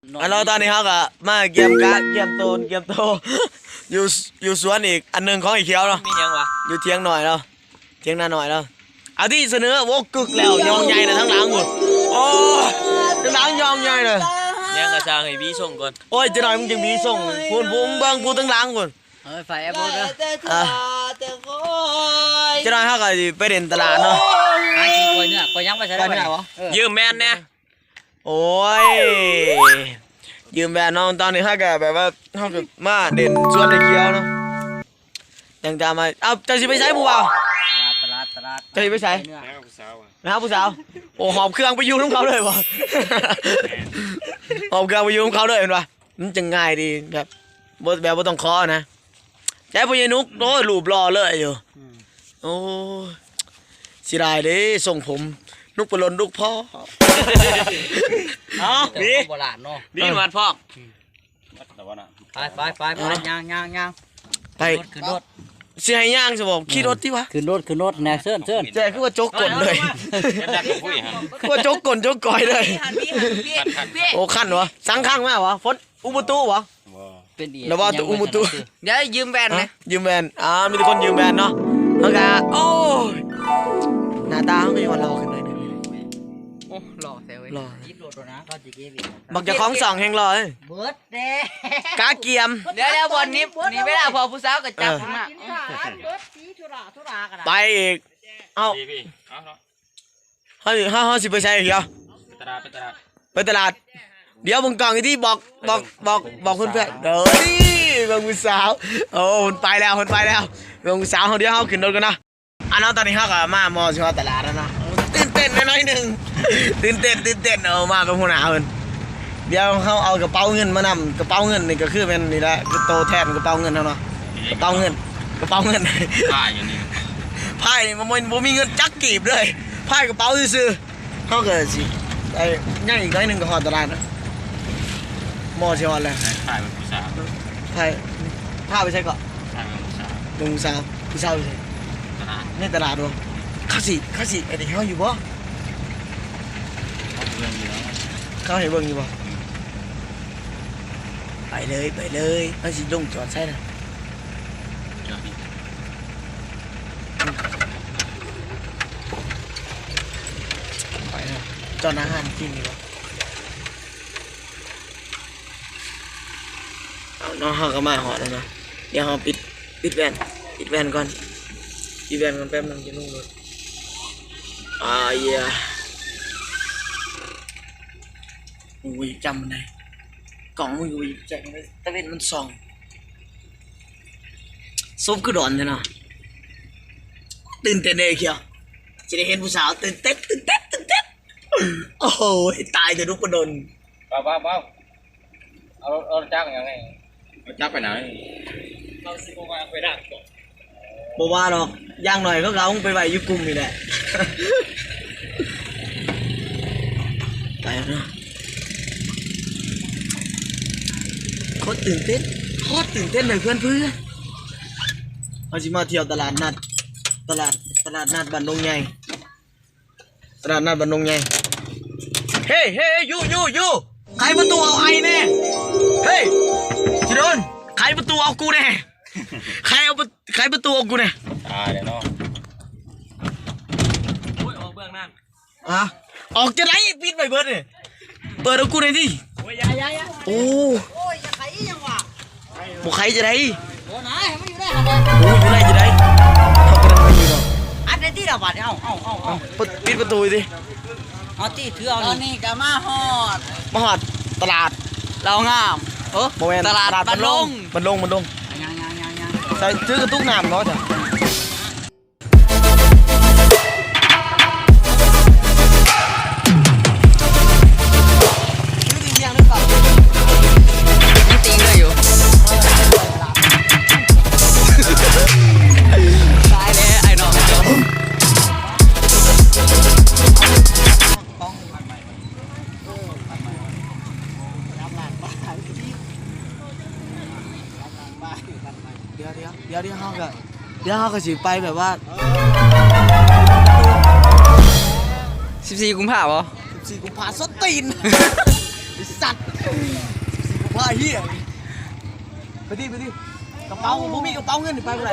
ອັນເນາະ ຕອນນີ້ເຮົາກໍມາກຽມການ ກຽມໂຕນ ກຽມໂຕ ຢູ່ ຢູ່ສວນອີກອັນໜຶ່ງຂອງໄອ້ຂຽວເນາະ. ມີຫຍັງວະ? ຢູ່ຖຽງນ້ອຍລາວ ຖຽງນານ້ອຍລາວ. ເອົາຕິ ສະເໜີ ໂອ້ ກຶກແລ້ວ ຍ່ອງໃຫຍ່ນະ ທາງຫຼັງພຸ້ນ. ໂອ້ຍ ທາງຫຼັງຍ່ອງໃຫຍ່ນະ. ຫຍັງກໍຊ່າງ ໃຫ້ຫວີສົ່ງກ່ອນ. ໂອ້ຍ ຈັກໜ້ອຍມຶງຈຶ່ງຫວີສົ່ງ. ພຸ້ນ ພຸ້ນ ເບິ່ງຜູ້ທາງຫຼັງພຸ້ນ. ເອີ ໄຟແອບເບິ່ງເດີ. ອ່າ ຈັກໜ້ອຍເຮົາກໍຊິໄປເລ່ນຕະຫຼາດເນາະ. ຫາກິນກ້ອຍເນື້ອ ກ້ອຍຫຍັງໄປໃສ່ໄດ້. ເອີ ຢືມແວ່ນແດ່. ໂອ້ຍ ຢືມແວ່ນນ້ອງ. ຕອນນີ້ເຮົາກໍແບບວ່າ ເຮົາກໍມາເລ່ນສວນໄອ້ຂຽວເນາະ. ຍັງຈະມາ ເອົ້າ ເຈົ້າຊິໄປໃສຜູ້ບ່າວ? ຕະຫຼາດ ຕະຫຼາດ ຕະຫຼາດ. ເຈົ້າຊິໄປໃສ? ໄປຫາຜູ້ສາວ. ໄປຫາຜູ້ສາວ. ໂອ້ ຫອບເຄື່ອງໄປຢູ່ນຳເຂົາເລີຍບໍ່? ຫອບເຄື່ອງໄປຢູ່ນຳເຂົາເລີຍແມ່ນບໍ່? ມັນຈັ່ງງ່າຍດີ ແບບ ບໍ່ ແບບບໍ່ຕ້ອງຂໍນະ. ແຕ່ພໍ່ໃຫຍ່ນຸກ ໂອ້ຍ ຮູບຫຼໍ່ເລີຍຢູ່. ອືມ ໂອ້ຍ ເສຍດາຍເດ້ ຊົງຜົມນຸກປະລົນ ນຸກພໍ່. ເອົ້າ ມີ ໂບລານເນາະ ມີຫນວດພ້ອມ. ໄປ ໄປ ໄປ ໄປ ຍ່າງ ຍ່າງ ຍ່າງ ໄປ ຂຶ້ນລົດ ຂຶ້ນລົດ. ຊິໃຫ້ຍ່າງຊິບໍ່? ຂີ່ລົດຕິວະ? ຂຶ້ນລົດ ຂຶ້ນລົດແນ່ ເຊີນ ເຊີນ. ແຈຄືວ່າຈົກກົ້ນເລີຍ ຄືວ່າຈົກກົ້ນຈົກກ້ອຍເລີຍ. ໂອ້ ຄັນວະ ສັງຄັງມາວະ ຝົນ ອຸບຸຕຸວະ? ບໍ່ ເປັນອີ່ຫຍັງ ລະວ່າແຕ່ອຸບຸຕຸ. ດຽວຢືມແວ່ນນະ ຢືມແວ່ນ. ອ່າ ມີແຕ່ຄົນຢືມແວ່ນເນາະ. ເຮົາກະ ໂອ້ຍ ໜ້າຕາເຮົາກໍຍັງວ່າຫຼໍ່ຂຶ້ນໜ້ອຍໜຶ່ງ. ໂອ້ ຫຼໍ່ແທ້ເວີຍ ຫຼໍ່. ບັກເຈົ້າຂອງຊ່ອງແຮ່ງຫຼໍ່ເອີຍ ເບິດແດ່ ກະກຽມ. ດຽວໆ ບ່ອນນີ້ ນີ້ເວລາພໍຜູ້ສາວກໍຈັບ ເອີ ມາ ກິນຂ້າວເບິດສີທຸລາທຸລາກັນ ໄປອີກ. ເອົ້າ ເຮົາ ເຮົາ ເຮົາຊິໄປໃສອີກ? ດຽວ ໄປຕະຫຼາດ ໄປຕະຫຼາດ ໄປຕະຫຼາດ. ດຽວເບິ່ງກ້ອງອີກທີ ບອກ ບອກ ບອກ ບອກເພື່ອນໆ. ເອີຍ ເບິ່ງຜູ້ສາວ. ໂອ້ ມັນໄປແລ້ວ ມັນໄປແລ້ວ. ເບິ່ງຜູ້ສາວເຮົາ. ດຽວເຮົາຂຶ້ນລົດກ່ອນເນາະ. ອັນເນາະ ຕອນນີ້ເຮົາກໍມາ ມາຮອດຕະຫຼາດແລ້ວເນາະ. ຕື່ນເຕັ້ນໜ້ອຍໆໜຶ່ງ ຕື່ນເຕັ້ນ ຕື່ນເຕັ້ນ. ເອົາ ມາກັບຫົວໜ້າເພິ່ນ. ດຽວເຮົາເອົາກະເປົາເງິນມານຳ. ກະເປົາເງິນນີ້ກໍຄືແມ່ນນີ້ແຫຼະ ຄືໂຕແທນກະເປົາເງິນເຮົາເນາະ. ກະເປົາເງິນ ກະເປົາເງິນ. ພາຍອັນນີ້ ພາຍນີ້ບໍ່ມີເງິນຈັກກີບເລີຍ. ພາຍກະເປົາຊື່ໆ. ເຮົາກໍຊິໄດ້ຍ່າງອີກໜ້ອຍໜຶ່ງກໍຮອດຕະຫຼາດນະ. ໝໍຊິຮອດແລ້ວ. ພາຍເປັນຜູ້ສາວ. ພາຍ ພາໄປໃສເກາະ? ພາໄປເບິ່ງຜູ້ສາວ. ເບິ່ງຜູ້ສາວ. ຜູ້ສາວຢູ່ໃສ? ຕະຫຼາດ. ໃນຕະຫຼາດບໍ່? ເຂົາຊິ ເຂົາຊິອັນນີ້ເຮົາຢູ່ບໍ່? ເຂົາໃຫ້ເບິ່ງຢູ່ບໍ່? ໄປເລີຍ ໄປເລີຍ. ເຮົາຊິລົງຈອດໃສນະ? ໄປນະ ຈອດອາຫານກິນດີກວ່າ. ເອົາເນາະ ເຮົາກໍມາຮອດແລ້ວເນາະ. ດຽວເຮົາປິດ ປິດແວ່ນ ປິດແວ່ນກ່ອນ ປິດແວ່ນກ່ອນແປັບໜຶ່ງ ຈະລົງລົດ. ອາ ເຢຍ ໂອ້ຍ ຈຳມັນໄດ້ ກ້ອງມັນກໍບໍ່ຢາກແຈ້ງເລີຍ ຕາເວັນມັນສ່ອງ. ສົບຄືດອນແທ້ເນາະ. ຕື່ນເຕັ້ນເດ້ຂຽວ ຊິໄດ້ເຫັນຜູ້ສາວ. ຕື່ນເຕັ້ນ ຕື່ນເຕັ້ນ ຕື່ນເຕັ້ນ. ໂອ້ໂຫ ຕາຍແຕ່ລຸກບໍ່ດົນ. ເບົາໆ ເອົາ ເອົາຈັກຫຍັງໃຫ້ ເອົາຈັກໄປນະ? ເຮົາຊິບໍ່ວ່າໄປດັກບໍ່? ບໍ່ວ່າດອກ ຢ່າງໜ້ອຍເຂົາກໍເອົາໄປໄວ້ຢູ່ກຸ່ມນີ້ແຫຼະ. ໄປເນາະ. ໂຄດຕື່ນເຕັ້ນ ໂຄດຕື່ນເຕັ້ນເລີຍເພື່ອນເພື່ອນ. ເຮົາຊິມາທ່ຽວຕະຫຼາດນັດ ຕະຫຼາດ ຕະຫຼາດນັດບ້ານດົງໃຫຍ່. ຕະຫຼາດນັດບ້ານດົງໃຫຍ່. ເຮີ້ ເຮີ້ ຢູ່ ຢູ່ ຢູ່ ໄຂປະຕູເອົາໄອ້ແດ່. ເຮີ້ຍ ຊິໂດນ ໄຂປະຕູເອົາກູແດ່. ໄຂເອົາປະ ໄຂປະຕູເອົາກູແດ່. ຕາຍແລ້ວເນາະ. ໂອ້ຍ ອອກເບື້ອງນັ້ນ. ອະ ອອກຈັ່ງໃດ? ປິດໄວ້ເບິດນີ້. ເປີດເອົາກູແດ່ຕິ. ໂອ້ຍ ຢ່າ ຢ່າ ຢ່າ. ໂອ້ ໂອ້ຍ ຢ່າໄຂອີ່ຫຍັງວະ. ບໍ່ໄຂຈະໄດ້. ໂອ້ນາ ໃຫ້ມັນຢູ່ໄດ້ຫັ້ນແຫຼະ. ໂອ້ຍ ຢູ່ໄດ້ຈະໄດ້. ເຮົາກຳລັງຢູ່ເນາະ. ອັດໄດ້ຕິລະບາດນີ້. ເອົາ ເອົາ ເອົາ ເອົາ. ເປີດ ປິດປະຕູຕິ. ເອົາຕິ ຖືເອົາ. ຕອນນີ້ກໍມາຮອດ ມາຮອດຕະຫຼາດລາວງາມ. ເອີ ບໍ່ແມ່ນ ຕະຫຼາດ ຕະຫຼາດບ້ານດົງ ບ້ານດົງ ບ້ານດົງ. ໃສ່ ຖືກະຕຸກນ້ຳເນາະຈ້ະ. ດຽວ ດຽວ ດຽວ ດຽວ ເຮົາກໍ ດຽວເຮົາກໍຊິໄປແບບວ່າ ສິບສີ່ກຸມພາບໍ່? ສິບສີ່ກຸມພາ ສົດຕີນ ໄອ້ສັດ. ພາເຫຍ ໄປຕິ ໄປຕິ ກະເປົາ ບໍ່ມີກະເປົາເງິນ ໄປບໍ່ໄດ້.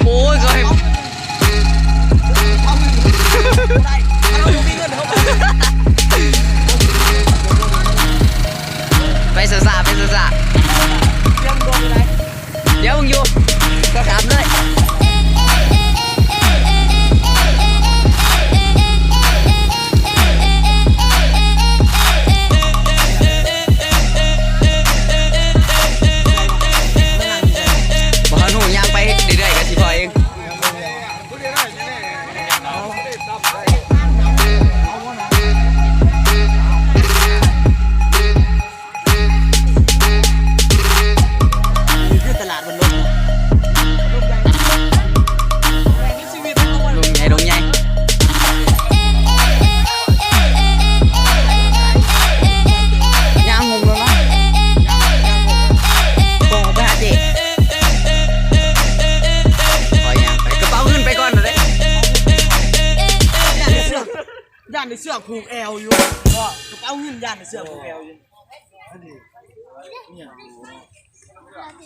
ໂອ້ຍ ກະເປົາເງິນ ກະເປົາເງິນ ໄປ ເຮົາບໍ່ມີເງິນ ເຮົາ ໄປຊ້າໆ ໄປຊ້າໆ ດຽວເບິ່ງຢູ່ ກໍຂ້າມເລີຍ. ບໍ່ທັນຮູ້ ຍ່າງໄປເລື້ອຍໆ ກະຊິພໍ້ເອງ. ນີ້ຄືຕະຫຼາດວັນລົງ ລົງໃຫຍ່ ລົງໃຫຍ່ ຍ່າງຫົມລົງເນາະ ໂກງໄປຫາເຈ ຂໍຍ່າງໄປ ກະເປົາເງິນໄປກ່ອນເດ້. ຢ້ານໄດ້ເຊືອກ ຢ້ານໄດ້ເຊືອກຜູກແອວຢູ່ ກະເປົາເງິນ ຢ້ານໄດ້ເຊືອກຜູກແອວຢູ່.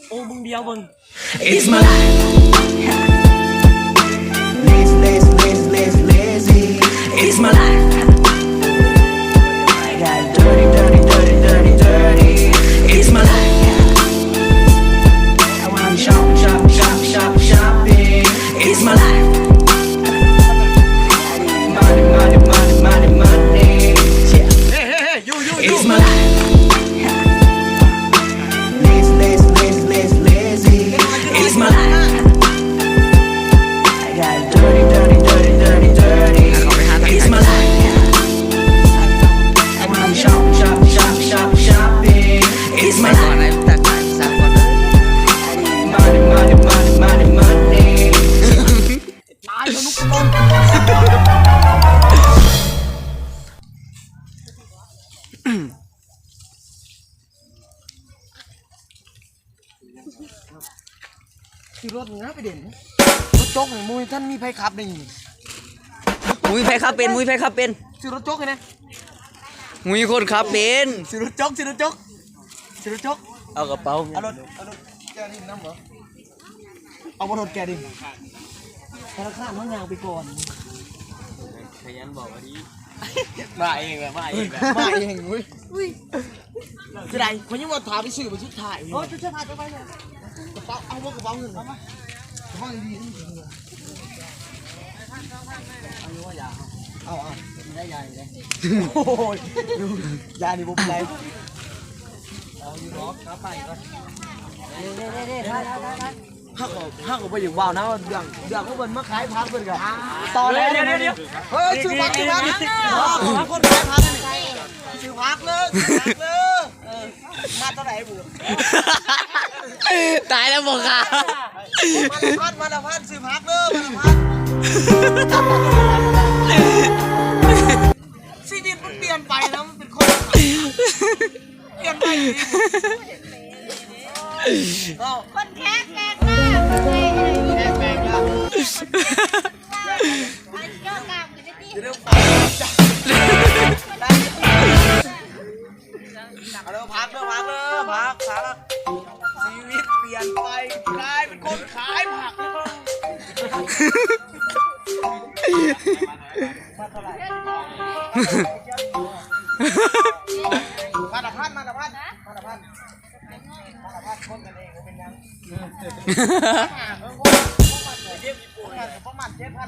ໂອ້ ເບິ່ງດຽວເບິ່ງ It's my life. Lazy, lazy, lazy, lazy, lazy. It's my life. I got dirty, dirty, dirty, dirty, dirty. It's my life. I wanna shop, shop, shop, shop, shopping. It's my life. Money, money, money, money, money. Yeah. Hey, hey, hey, you, you, you. It's my life. Lazy, lazy, lazy, lazy, lazy. It's my life. I got dirty, dirty, dirty, dirty, dirty. It's my life. I wanna shop, shop, shop, shop, shopping. It's my life. Money, money, money, money, money. ຕາຍແລ້ວລູກ ຊື້ລົດນີ້ນະໄປເດັ່ນ ລົດຈົກນີ້ ບໍ່ທັນມີໃຜຂັບໄດ້ນີ້ ບໍ່ມີໃຜຂັບເປັນ ບໍ່ມີໃຜຂັບເປັນ ຊື້ລົດຈົກນີ້ນະ ບໍ່ມີຄົນຂັບເປັນ ຊື້ລົດຈົກ ຊື້ລົດຈົກ ຊື້ລົດຈົກ ເອົາກະເປົາ ເອົາລົດ ເອົາລົດແກດິນນຳບໍ່? ເອົາບໍ່ລົດແກດິນ ທະນາຄານເຮົາຍ່າງໄປກ່ອນ ຂະຫຍັນບອກວ່າດີ ມາເອງແຫຼະ ມາເອງແຫຼະ ມາເອງເວີຍ ອຸ້ຍ ເສຍດາຍ ຂ້ອຍຍັງວ່າຖ້າໄປຊື້ມື້ສຸດທ້າຍ ໂອ້ຍ ເຈົ້າພາເຈົ້າໄປເລີຍ ກະເປົາ ເອົາບໍ່ກະເປົາເງິນ ເອົາມາ ກະເປົາດີ ເອົາ ເອົາ ໄດ້ຢາຢູ່ເດ້ ໂອ້ຍ ຢານີ້ບໍ່ເປັນໄດ ເອົາຢູ່ດອກ ເອົາໄປກ່ອນ ເດ້ໆໆ ໄປໆໆ ເຮົາກໍ ເຮົາກໍບໍ່ຢາກເວົ້ານະວ່າເລື່ອງ ເລື່ອງຂອງເພິ່ນມາຂາຍຜັກເພິ່ນກໍ ອ່າ ຕໍ່ແລ້ວ ດຽວໆໆ ເອີ ຊື້ຜັກ ຊື້ຜັກ ເອີ ຄົນຂາຍຜັກນີ້ ຊື້ຜັກເລີຍ ຊື້ຜັກເລີຍ ເອີ ມັດເທົ່າໃດບຸ ຕາຍແລ້ວບໍ່ຄ່າ ມັດລະພັນ ມັດລະພັນ ຊື້ຜັກເລີຍ ມັດລະພັນ ຊີວິດມັນປ່ຽນໄປນະ ມັນເປັນຄົນ ປ່ຽນໄປອີກ ຄົນແຂກແຂກມາ ແຂກແຂກມາ ເອົາເດີ ພັກເດີ ພັກເດີ ພັກ ພັກ ຊີວິດປ່ຽນໄປ ກາຍເປັນຄົນຂາຍຜັກ ມາລະພັນ ມາລະພັນ ມາລະພັນ ມາລະພັນ ຄົນກັນເອງບໍ່ເປັນຫຍັງ ປະມານເຈັດພັນ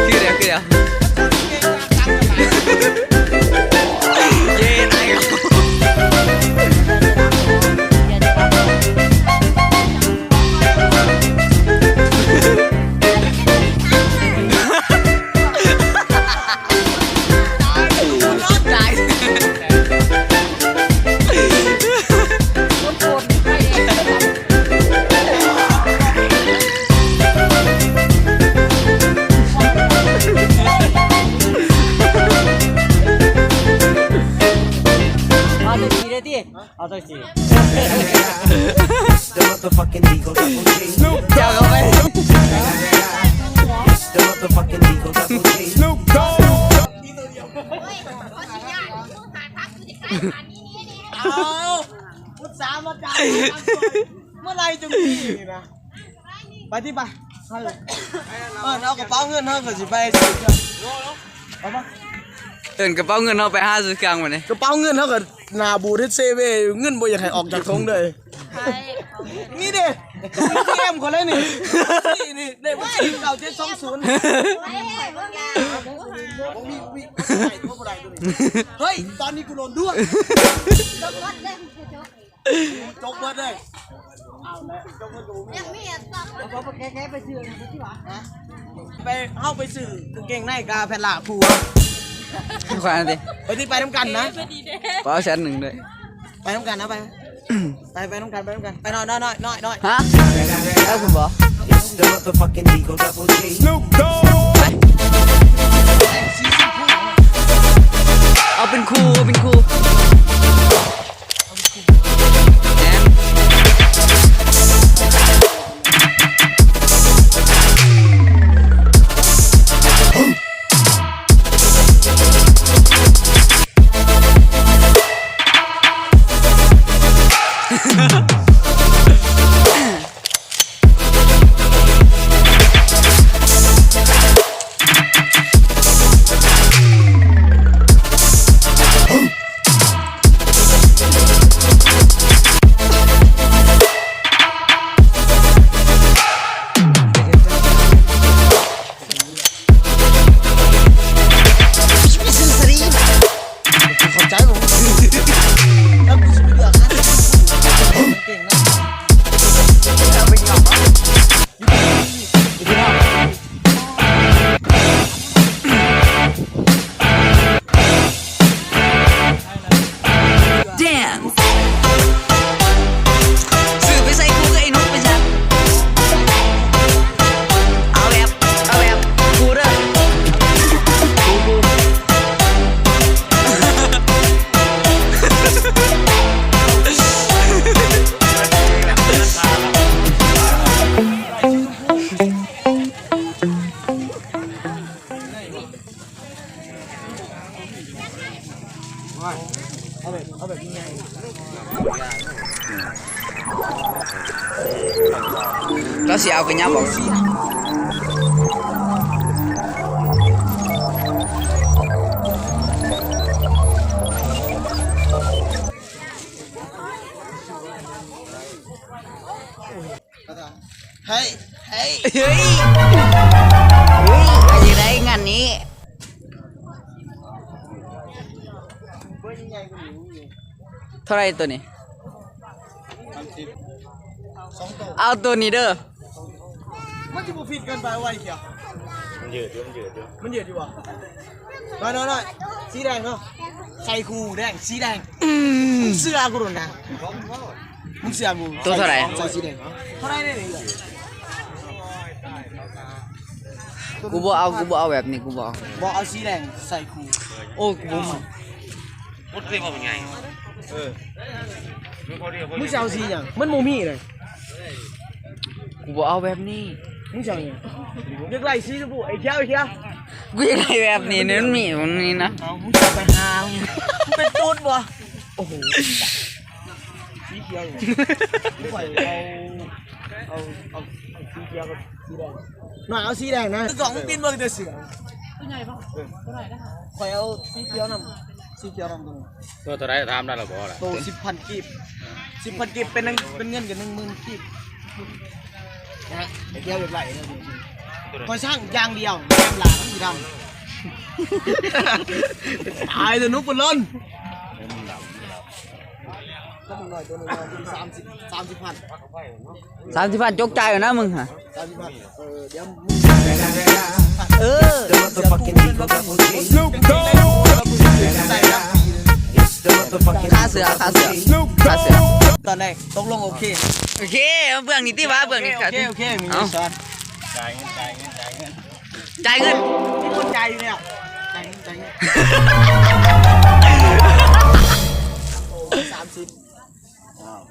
ຄືດຽວ ຄືດຽວ ເຢ້ ຕາຍແລ້ວ ຕາຍ ຄົນໂກນໄປແລ້ວ ໄປຕິ ໄປ ເອີ ເອົາກະເປົາເງິນເຮົາກໍຊິໄປຊື້ເຄື່ອງ ເອົາມາ ເອີ້ນກະເປົາເງິນເຮົາໄປຫາຊື້ເຄື່ອງບັດນີ້ ກະເປົາເງິນເຮົາກໍໜ້າບູດເຮັດເຊເວ ເງິນບໍ່ຢາກໃຫ້ອອກຈາກຖົງເລີຍ. ນີ້ເດ້ ເອທີເອັມ ຂ້ອຍເລີຍນີ້ ນີ້ ນີ້ ເລກເກົ້າເຈັດສອງສູນ ເຮີ້ຍ ຕອນນີ້ກູໂດນດ້ວຍ ຈົກເບິດເລີຍ ຈົກເບິດເລີຍ ເອົາແລ້ວ ຈົກເບິດກໍບໍ່ມີ ຍັງມີອັນຕໍ່ ໄປ ເຮົາໄປຊື້ກາງເກງໃນກັບແຜ່ນລາບຜູ້ ຂ້ອຍຫັ້ນຕິ ໄປຕິ ໄປນຳກັນນະ ໄປນຳກັນເດີ ໄປນຳກັນນະ ໄປ ໄປ ໄປນຳກັນ ໄປນຳກັນ ໄປ ນ້ອຍ ນ້ອຍ ນ້ອຍ ນ້ອຍ ຮະ ໄປພຸ້ນບໍ່ ເອົາເປັນຄູ່ ເອົາເປັນຄູ່ Dance ຊື້ໄປໃສ່ຄູ່ກັບໄອ້ນຸກໄປຊະ ເອົາແບບ ເອົາແບບຄູ່ເດີ ຄູ່ ຄູ່ ລາວຊິເອົາໄປຫຍັບອອກ. ເຮີ້ຍ ເຮີ້ຍ ເຮີ້ຍ ວ່າຈັ່ງໃດງານນີ້ ເທົ່າໃດໂຕນີ້? ສາມສິບ ສອງໂຕ ເອົາໂຕນີ້ເດີ ມັນຊິບໍ່ຜິດເກີນໄປວ່າໄອ້ຂຽວ ມັນຍືດຢູ່ ມັນຍືດຢູ່ ມັນຍືດຢູ່ບໍ່? ນ້ອຍໆໆ ສີແດງເນາະ ໃສ່ຄູ່ແດງ ສີແດງ ອືມ ເຊື່ອກູໂດນນະ ມຶງເຊື່ອກູ ໂຕເທົ່າໃດ? ໃສ່ສີແດງ ເທົ່າໃດນີ້? ກູບໍ່ເອົາ ກູບໍ່ເອົາແບບນີ້ ກູບໍ່ເອົາ ບໍ່ເອົາສີແດງໃສ່ຄູ່ ໂອ້ ກູບໍ່ມັກ ໝົດເລີຍບໍ່ເປັນຫຍັງ ເອີ ມຶງຊິເອົາສີຫຍັງ? ມັນບໍ່ມີເລີຍ ກູບໍ່ເອົາແບບນີ້ ມຶງຊິເອົາຫຍັງ? ຢາກໄລ່ສີຊົມພູ ໄອ້ຂຽວ ໄອ້ຂຽວ ກູຢາກໄລ່ແບບນີ້ ມັນມີ ມັນມີນະ ເອົາ ມຶງຊິເອົາໄປຫາ ມຶງເປັນຕູດບໍ່? ໂອ້ໂຫ ສີຂຽວ ຂ້ອຍເອົາ ເອົາ ເອົາ ເອົາສີຂຽວກັບສີແດງ ນ້ອຍເອົາສີແດງນະ ຄືກອງ ເອີ ຕີນເບິ່ງແຕ່ເສືອ ໂຕໃຫຍ່ບໍ່? ເອີ ໂຕໃຫຍ່ນະ ຂ້ອຍເອົາສີຂຽວນຳ ສີຂຽວນຳໂຕນີ້ ໂຕເທົ່າໃດ? ຖາມໄດ້ລະບໍ່ລະ? ໂຕສິບພັນກີບ ສິບພັນກີບ ເປັນ ເປັນເງິນກໍໜຶ່ງໝື່ນກີບນະ ໄອ້ຂຽວຢາກໄລ່ເດີ ຂ້ອຍສ້າງຢ່າງດຽວ ແກ້ມຫຼ້າມັນຊິດຳ ຕາຍແລ້ວໜູປະຫຼອນ. ສາມສິບ ສາມສິບພັນ ຈົກຈ່າຍເອົານະມຶງຫະ ສາມສິບພັນ ເອີ ດຽວ ເອີ ຄາເສືອ ຄາເສືອ ຄາເສືອ ຕອນໃດ ຕົກລົງໂອເຄ ໂອເຄ ເບື້ອງນີ້ຕິວ່າ ເບື້ອງນີ້ ໂອເຄ ໂອເຄ ມີເງິນສອນ ຈ່າຍເງິນ ຈ່າຍເງິນ ຈ່າຍເງິນ ມີຄົນຈ່າຍຢູ່ແລ້ວ ຈ່າຍເງິນ ຈ່າຍເງິນ ໂອ້ ສາມສິບ ອ້າວ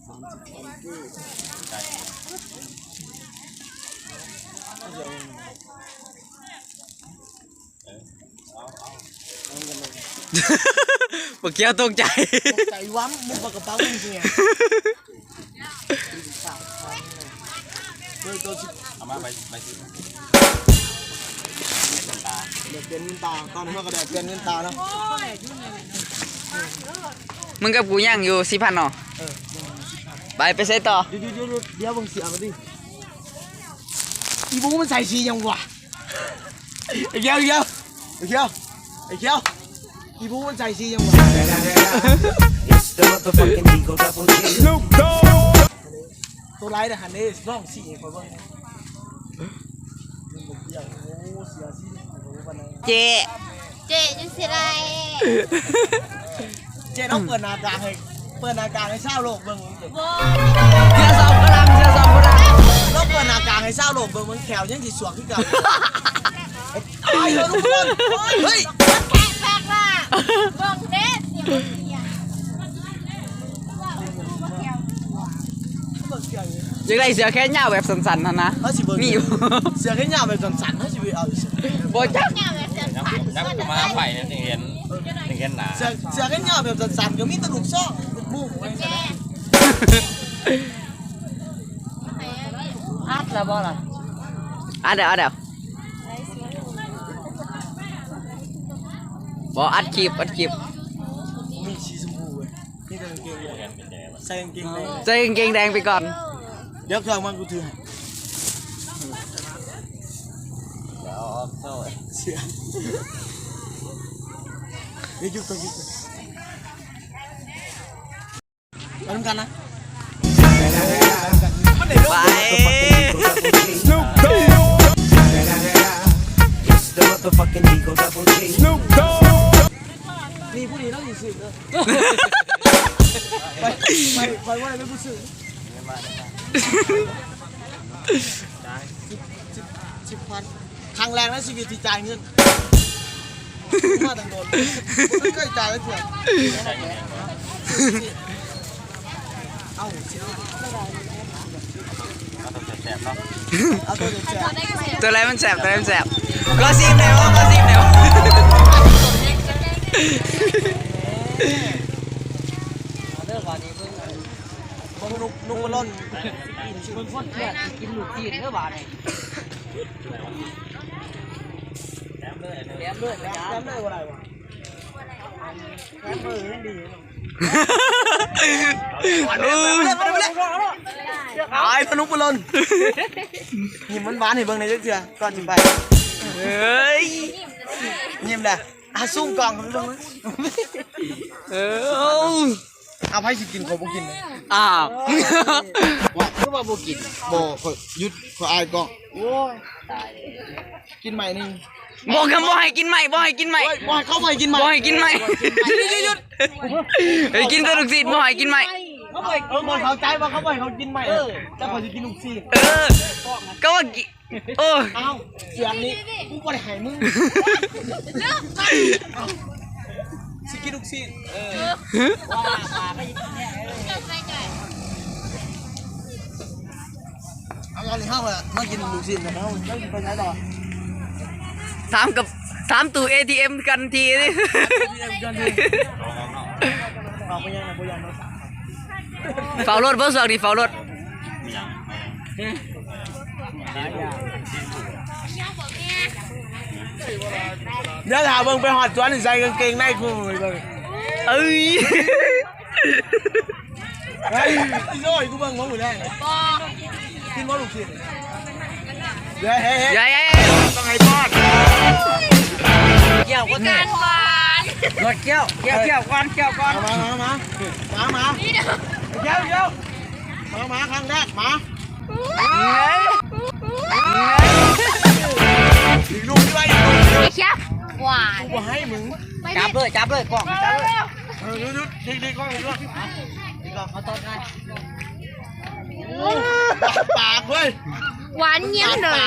ສາມສິບ ບັກຂຽວຕົກໃຈ ຕົກໃຈວ່າ ມຶງເອົາກະເປົາມຶງຊິຫຍັງ? ເບິ່ງໂຕສິບ ເອົາມາໃບ ໃບສິບ ແດດປ່ຽນເງິນຕາ ຕອນນີ້ເຮົາກໍແດດປ່ຽນເງິນຕາເນາະ. ມຶງກັບກູຍັງຢູ່ສິບພັນເນາະ. ເອີ ໄປ ໄປໃສຕໍ່? ດຽວ ດຽວ ດຽວ ດຽວເບິ່ງເສື້ອກ່ອນຕິ. ອີ່ບູມັນໃສ່ສີຫຍັງວະ? ໄອ້ຂຽວ ໄອ້ຂຽວ ໄອ້ຂຽວ ໄອ້ຂຽວ ອີ່ບູມັນໃສ່ສີຫຍັງວະ? ໂຕໄລນະຫັ້ນເດ້ ລອງສີໃຫ້ຂ້ອຍເບິ່ງ. ເຈ້ ເຈ້ຈັ່ງຊິໄດ້ ເຈ້ລອງເປີດໜ້າກາງໃຫ້ ເປີດໜ້າກາງໃຫ້ຊາວໂລກເບິ່ງ. ບໍ່ ເສື້ອຊອງຝຣັ່ງ ເສື້ອຊອງຝຣັ່ງ ລອງເປີດໜ້າກາງໃຫ້ຊາວໂລກເບິ່ງ ເບິ່ງແຂ້ວຍັງຊິສວກຄືເກົ່າ. ຕາຍເລີຍທຸກຄົນ. ເຮີ້ຍ ແຂກແປກໜ້າ ເບິ່ງເດ້ ສຽງ ຢາກໄດ້ເສື້ອແຂນຍາວແບບສັ້ນໆຫັ້ນນະ ເຮົາຊິເບິ່ງ ມີຢູ່ ເສື້ອແຂນຍາວແບບສັ້ນໆ ເຮົາຊິໄປເອົາຢູ່ໃສ? ບໍ່ຈັກ ຍາວແບບສັ້ນໆ ຍັບ ຍັບມາຫາໄຜນັ້ນ ຈັ່ງເຫັນ ຈັ່ງເຫັນໜ້າ. ເສື້ອ ເສື້ອແຂນຍາວແບບສັ້ນໆ ກໍມີແຕ່ລູກຊອງ ລູກມຸ້ງໄວ້. ອັດແລ້ວບໍ່ລະ? ອັດແລ້ວ ອັດແລ້ວ. ບໍ່ ອັດຄລິບ ອັດຄລິບ. ມີສີຊົມພູເວີຍ ມີແຕ່ກາງເກງແດງ ໃສ່ກາງເກງແດງ ໃສ່ກາງເກງແດງໄປກ່ອນ. ດຽວເຄື່ອງມາ ກູຖືໃຫ້. ດຽວເອົາອອກໂຊ ເສື້ອ ດຽວຢຸດກ່ອນ ຢຸດກ່ອນ. ໄປນຳກັນນະ ໄປ. ນີ້ຜູ້ນີ້ລາວຊິຊື້ເດີ ໄປ ໄປ ໄປ ໄປ ໄປ ຜູ້ຊື້. ສິບ ສິບ ສິບພັນ ຄັ້ງແລກໃນຊີວິດທີ່ຈ່າຍເງິນ ມາຕັ້ງໂດນ ບໍ່ເຄີຍຈ່າຍຈັກເທື່ອ. ເອົາ ເອົາໂຕແຊບໆເນາະ ເອົາໂຕແຊບໆ. ໂຕໃດມັນແຊບ ໂຕໃດມັນແຊບ ຂໍຊີມແດ່ ຂໍຊີມແດ່. ເອົາເດີ ບາດນີ້ເບິ່ງ ເບິ່ງນົກ ນົກໂບລອນ ເບິ່ງຄົນເຂືອດກິນລູກຊີ້ນເດີບາດນີ້. ແຖມເລີຍ ແຖມເລີຍ ແຖມເລີຍບໍ່ໄດ້ຫວາ? ແຖມເລີຍຍັງດີ. ອາຍ ພະນຸມບຸລົນ ຍິ້ມຫວານໆໃຫ້ເບິ່ງແດ່ຈັກເທື່ອກ່ອນຊິໄປ. ເອີຍ ຍິ້ມແດ່. ອາ ຊູມກ້ອງເບິ່ງ. ເອີ ເອົາ ໃຜຊິກິນ ຂ້ອຍບໍ່ກິນ. ອ້າວ ວ່າ ຄືວ່າບໍ່ກິນ? ບໍ່ ຂ້ອຍຢຸດ ຂ້ອຍອາຍກ້ອງ. ໂອ້ຍ ຕາຍແລ້ວ ກິນໃໝ່ໜຶ່ງ. ບໍ່ ບໍ່ໃຫ້ກິນໃໝ່ ບໍ່ໃຫ້ກິນໃໝ່. ໂອ້ຍ ບໍ່ໃຫ້ ເຂົາບໍ່ໃຫ້ກິນໃໝ່ ບໍ່ໃຫ້ກິນໃໝ່. ຢຸດ ຢຸດ ຢຸດ ເຮີ້ຍ ກິນແຕ່ລູກຊີ້ນ ບໍ່ໃຫ້ກິນໃໝ່. ເຂົາບໍ່ ເອີ ບໍ່ເຂົ້າໃຈວ່າເຂົາບໍ່ໃຫ້ເຂົາກິນໃໝ່. ເອີ ແຕ່ຂ້ອຍຊິກິນລູກຊີ້ນ. ເອີ ກໍວ່າກິ ໂອ້ຍ ອ້າວ ເສື້ອນີ້ ກູບໍ່ໄດ້ໃຫ້ມຶງ. ຊິກິນລູກຊີ້ນ. ເອີ ວ່າ ວ່າໄປອີກແນວ. ເອົາ ອັນນີ້ເຮົາມາກິນລູກຊີ້ນນະ ເຮົາໄປໃສຕໍ່? ຖາມກັບ ຖາມຕູ້ເອທີເອັມກັນທີນີ້. ເອທີເອັມກັນທີ. ເອົາໄປຍັງນະ ບໍ່ຢ້ານເນາະ. ເຝົ້າລົດບໍ່ ຊ່ວງນີ້ເຝົ້າລົດ. ດຽວຖ້າເບິ່ງໄປຮອດສວນໃສ່ກາງເກງໃນກູເບິ່ງ. ເອີຍ ເຮີ້ຍ ອີໂຊຍ ກູເບິ່ງບໍ່ມື້ແລງ. ບໍ່ ກິນບໍ່ລູກຊີ້ນ? ເຮີ້ຍ ເຮີ້ຍ ເຮີ້ຍ ຕ້ອງໃຫ້ປອດ. ກ່ຽວກ່ອນ ກ່ຽວກ່ອນ ກ່ຽວກ່ອນ ກ່ຽວກ່ອນ. ມາ ມາ ມາ ມາ ມາ ກ່ຽວ ກ່ຽວ. ມາ ມາ ຄັ້ງແລກ ມາ. ອີກລູກໜຶ່ງ ອີກລູກໜຶ່ງ. ໄອ້ຂຽວ ຫວານ ກູບໍ່ໃຫ້ມຶງ. ຈັບເລີຍ ຈັບເລີຍ ກ້ອງ ຈັບເລີຍ. ເອີ ຢຸດ ຢຸດ ດີໆ ກ້ອງ ດີໆ. ດີກ້ອງ ເອົາຕໍ່ໄດ້. ໂອ້ ປາກເວີຍ ຫວານຢ້ຽມເລີຍ.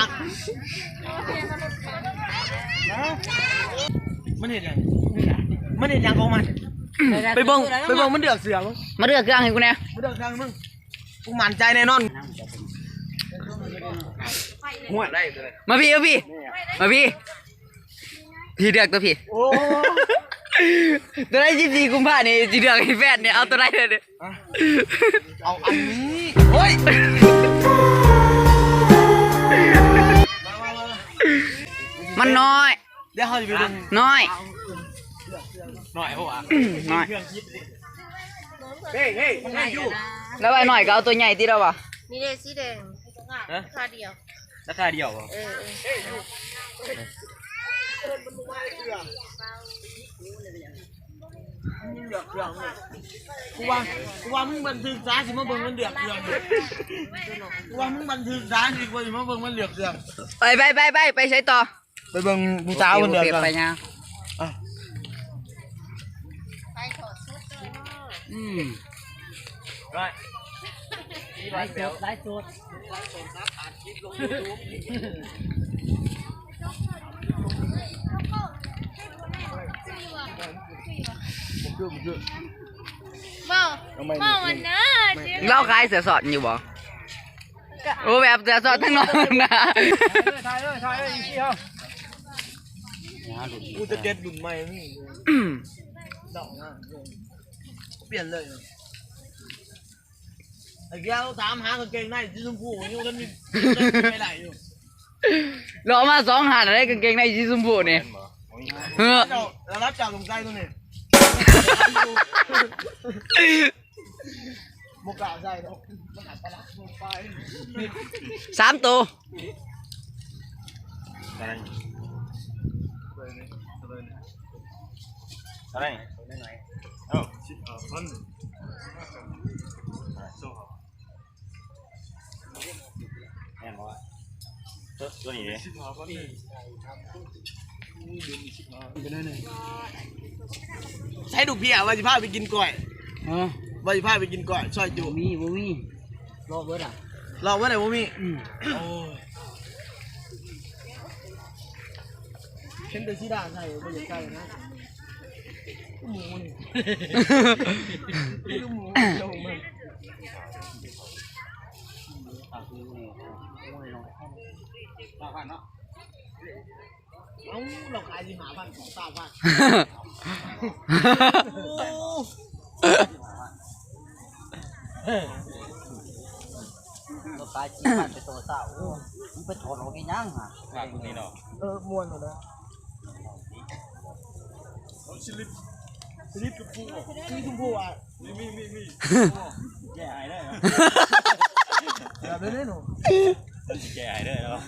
ມັນເຮັດຫຍັງ? ມັນເຮັດຫຍັງຂອງມັນ? ໄປເບິ່ງ ໄປເບິ່ງມັນເດືອກເສືອເບິ່ງ. ມາເດືອກເຄື່ອງໃຫ້ກູແດ່ ມາເດືອກເຄື່ອງໃຫ້ມຶງ. ກູໝັ້ນໃຈແນ່ນອນ. ມາພີ້ ມາພີ້ ມາພີ້. ພີ້ເລືອກຕົວພີ້. ໂອ້ ຕົວໃດ ສິບສີ່ ກຸມພານີ້ ຊິເລືອກໃຫ້ແຟນນີ້ ເອົາຕົວໃດເດີ? ເອົາອັນນີ້. ໂອ້ຍ. ດຽວເຮົາຊິໄປເບິ່ງ ນ້ອຍ ນ້ອຍໂພດ ນ້ອຍ ເຮີ້ຍ ເຮີ້ຍ ເຮີ້ຍ ຢູ່ ແລ້ວໄອ້ນ້ອຍກໍເອົາຕົວໃຫຍ່ຕິລາວະ ນີ້ເດ້ ສີແດງ ຮະ ລາຄາດຽວ ລາຄາດຽວບໍ ເອີ ເອີ ເອີ ກູວ່າ ກູວ່າມຶງບັນທຶກສາຊິມາເບິ່ງມັນເລືອກເຄື່ອງ ກູວ່າມຶງບັນທຶກສາຊິບໍ່ຊິມາເບິ່ງມັນເລືອກເຄື່ອງ ໄປ ໄປ ໄປ ໄປ ໄປໃສຕໍ່? ໄປເບິ່ງຜູ້ສາວເພິ່ນເດີ ໂອເຄ ໂອເຄ ໄປຍ່າງ ອ່ະ ອືມ ໄລຟ໌ສົດ ໄລຟ໌ສົດ ເວົ້າ ເວົ້າອັນນັ້ນ ລາວຂາຍເສື້ອຊ້ອນຢູ່ບໍ່? ໂອ້ ແບບເສື້ອຊ້ອນທາງນອກນະ ຖ່າຍເລີຍ ຖ່າຍເລີຍ ຖ່າຍເລີຍ ອີກທີເຮົາ ກູຈະເກັດລຸ້ນໃໝ່ນີ້ ເດາະມາ ປ່ຽນເລີຍ ໄອ້ແກ້ວຖາມຫາກາງເກງໃນສີຊົມພູຢູ່ ມັນມີ ໄປໄດ້ຢູ່ ເລາະມາສອງຮ້ານແລ້ວ ກາງເກງໃນສີຊົມພູນີ້ ເອີ ລະດັບເຈົ້າຕ້ອງໃສ່ຕົວນີ້ ບໍ່ກ້າໃສ່ດອກ ມັນອັນຕະລາຍລົງໄປ ສາມໂຕ ເທົ່າໃດ? ເອົ້າ ສິບຫ້າພັນ ແມ່ນບໍ່ວະ? ຕົວ ຕົວນີ້ເດ້ ສິບຫ້າພັນ ໃສ່ລູກເພຍ ວ່າຊິພາໄປກິນກ້ອຍ ຮະ ວ່າຊິພາໄປກິນກ້ອຍ ຊອຍຈຸ ບໍ່ມີ ບໍ່ມີ ລອກເບິດອະ ລອກເບິດອະ ບໍ່ມີ ອືມ ໂອ້ຍ ເຫັນແຕ່ສີດາໃສ່ ບໍ່ຢາກໃສ່ນະ ຄືໝູນີ້ ຄືໝູ ເອົ້າ ລາວຂາຍສິບຫ້າພັນ ຂອງຊາວພັນ ໂອ້ ລາວຂາຍສິບພັນ ໄປຕໍ່ຊາວ ໂອ້ ມັນໄປຖອນອອກເຮັດຫຍັງຫະ ພາກນີ້ເນາະ ເອີ ມ່ວນແລ້ວນະ ເອົາສະລິບ ສະລິບຊົມພູ ສະລິບຊົມພູອະ ມີ ມີ ມີ ມີ ແກ້ໃຫ້ເດີ ແບບເລີຍເນາະ ມັນຊິແກ້ໃຫ້ເດີເນາະ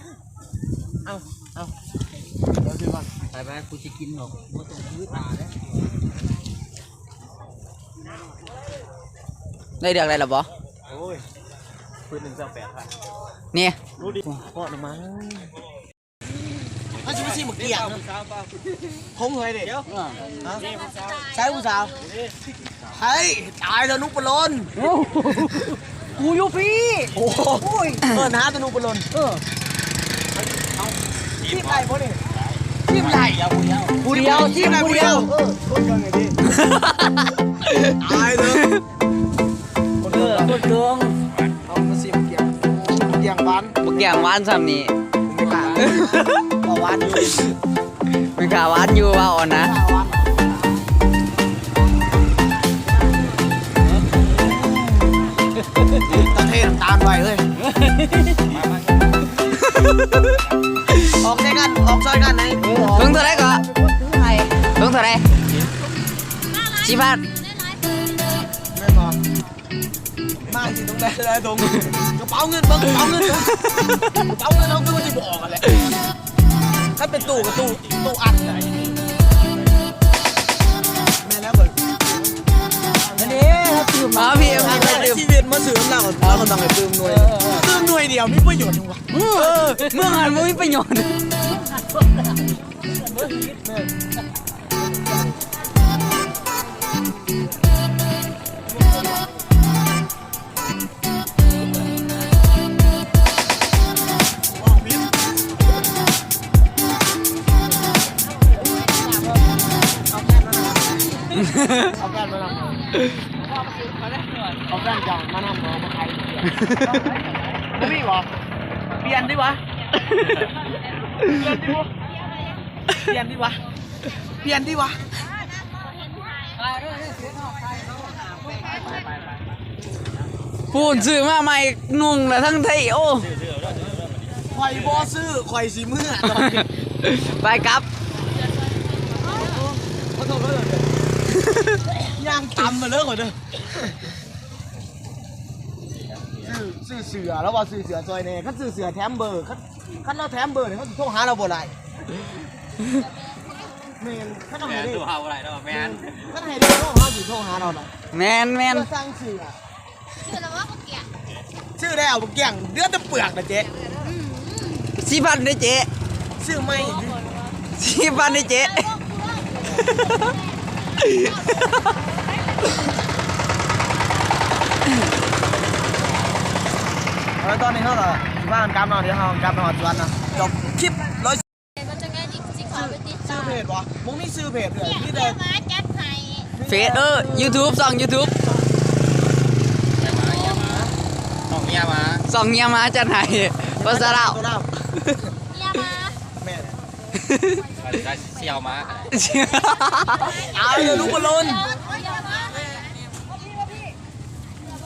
ເອົາ ເອົາ ດຽວຊິກ່ອນ ໄປໆ ກູຊິກິນດອກ ບໍ່ຕ້ອງຖືປາເດ້ ໄດ້ເລືອກໄດ້ແລ້ວບໍ່? ໂອ້ຍ ປືນໜຶ່ງຊາວແປດພັນ ນີ້ ຮູ້ດີ ເພາະນ້ຳມັນ ມັນຊິມາຊີມໝາກກ້ຽງ ຄົງເຮີຍເດ້ ຮະ ໃສ່ຜູ້ສາວ ໃຫ້ຕາຍເຖາະໜູປະໂລນ ໂອ້ ກູຢູ່ພີ້ ໂອ້ ໂອ້ຍ ເອີ້ນຫາແຕ່ໜູປະໂລນ ເອີ ຊີມໄດ້ບໍ່ນີ້ ຊີມໄດ້ ຜູ້ດຽວ ຊີມໄດ້ຜູ້ດຽວ ເອີ ຄົນເບິ່ງໃຫ້ດີ ຕາຍເລີຍ ຄົນເບິ່ງ ເອີ ຄົນເບິ່ງ ເອົາມາຊີມໝາກກ້ຽງ ໝາກກ້ຽງຫວານ ໝາກກ້ຽງຫວານຊ່ຳນີ້ ແມ່ຄ້າ ເວົ້າຫວານຢູ່ ແມ່ຄ້າຫວານຢູ່ ເວົ້ານະ ຕາເທນ້ຳຕານໄວ້ເອີຍ ອອກໃສ່ກັນ ອອກຊ່ອຍກັນໃຫ້ ເອີ ອອກ ຖົງເທົ່າໃດກໍ? ຖົງເທົ່າໃດ? ສີ່ພັນ ແມ່ນບໍ່? ມາຊິຕ້ອງໄດ້ຫຼາຍຖົງ ກະເປົາເງິນເບິ່ງ ກະເປົາເງິນເບິ່ງ ກະເປົາເງິນເຮົາຄືວ່າຊິບໍ່ອອກຫັ້ນແຫຼະ ຄັນເປັນຕູ້ກະຕູ້ ຕູ້ອັດ ແມ່ນແລ້ວເບິ່ງ ອັນນີ້ເຮົາຕື່ມ ອໍ ພີ່ ໃນຊີວິດມາຊື້ນຳລາວ ລາວກະຕ້ອງໃຫ້ຕື່ມໜ່ວຍ ຕື່ມໜ່ວຍດຽວມີປະໂຫຍດຫຍັງວະ ເອີ ເມືອງຫັ້ນບໍ່ມີປະໂຫຍດ. ເອົາແຟນມານຳ ເອົາແຟນເຈົ້າມານຳບໍ່ ມາຂາຍ ບໍ່ມີບໍ່? ປ່ຽນດີກວ່າ ປ່ຽນດີກວ່າ ປ່ຽນດີກວ່າ ປ່ຽນດີກວ່າ. ພຸ້ນ ຊື້ມາໃໝ່ນຸ່ງລະທັງໄທ ໂອ້ ຂ້ອຍບໍ່ຊື້ ຂ້ອຍຊິເມືອ ໄປກັບ ເຂົ້າເລີຍ ຍ່າງຕຳມາເລີຍເດີ. ຊື້ ຊື້ເສື້ອ ລາວວ່າຊື້ເສື້ອຊ່ອຍແດ່ ຄັນຊື້ເສື້ອແຖມເບີ ຄັນ ຄັນລາວແຖມເບີນີ້ ເຮົາຊິໂທຫາລາວບໍ່ໄດ້. ແມ່ນ ຄັນເຮົາໃຫ້ເດ້ ໂທຫາບໍ່ໄດ້ເນາະ. ແມ່ນ ຄັນໃຫ້ເດ້ ເຮົາຊິໂທຫາລາວນະ. ແມ່ນໆ ເພື່ອສັ່ງຊື້ ຊື້ແລ້ວບໍ່ ບັກກ້ຽງ? ຊື້ແລ້ວບັກກ້ຽງ ເຫຼືອແຕ່ເປືອກນະເຈ. ອືມ ສີ່ພັນເດ້ເຈ ຊື້ໃໝ່ ສີ່ພັນເດ້ເຈ. ເອີ ຕອນນີ້ເຮົາກໍຊິພາກັນກັບເນາະ ດຽວເຮົາກັບໄປຮອດສວນເນາະ. ຈົບຄລິບເລີຍ. ວ່າຈັ່ງໃດຊິ ຊິເຂົ້າໄປຕິດຕາມ ຊື່ເພຈບໍ່? ບໍ່ມີຊື່ເພຈເລີຍ ມີແຕ່ ເຟສ ເອີ ຢູທູບ ຊ່ອງຢູທູບ ເມຍມາ ເມຍມາ ຊ່ອງເມຍມາ ຊ່ອງເມຍມາຈັດໃຫ້ ພາສາລາວ ເມຍມາ ແມ່ນ ໄດ້ຊິເອົາມາ ເອົາເລີຍລູກບອນໂລນ ຮ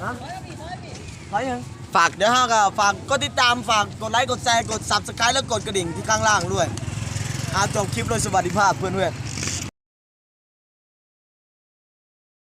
ະ? ໄປຫຍັງ? ຝາກ ດຽວເຮົາກໍຝາກກົດຕິດຕາມ ຝາກກົດໄລ ກົດແຊ ກົດຊັບສະໄຄຣບ໌ ແລະ ກົດກະດິ່ງທີ່ຂ້າງລ່າງດ້ວຍ. ຫາຈົບຄລິບໂດຍສະຫວັດດີພາບເພື່ອນໆ.